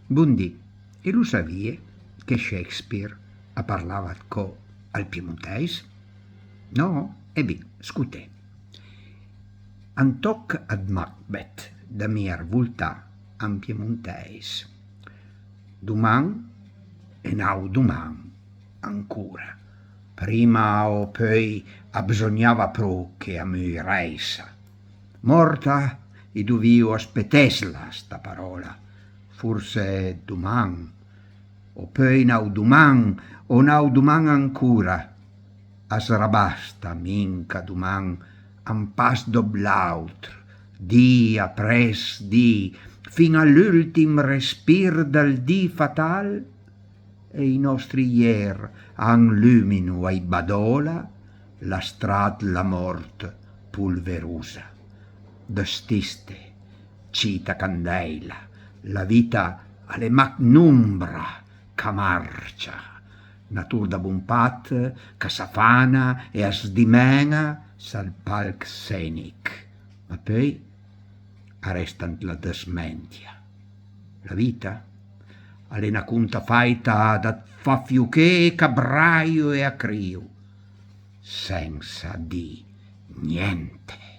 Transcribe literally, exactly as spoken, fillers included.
Bondì, e lo savìe che Shakespeare a parlava 'd cò al piemontèis? No? E bin, scoté. Un tòch ëd Macbeth da mi arvoltà an piemontèis. Doman e n'àut doman ancora. Prima o peui a bsognava pro che a muirèissa. Mòrta, i dovìo aspetésla sta paròla. Forse doman, o peui n'àut doman, o n'àut doman ancora. A sarà basta minca doman, un pas dòp l'àutr, dì apress dì, fin a l'ùltim respir dël dì fatal? E i nòstri jer a anlumino ai badòla la strà dla mòrt polverosa. Dëstiste, cita candèila, la vita a l'é mach n'ombra ch'a marcia, n'ator da bon pat ch'a s'afana e as dimen-a sël palch scenich. Ma peui a resta ant la dësmentia. La vita a l'é na conta fàita da fà fioché ch'a brajo e a crìo, sensa dì niente.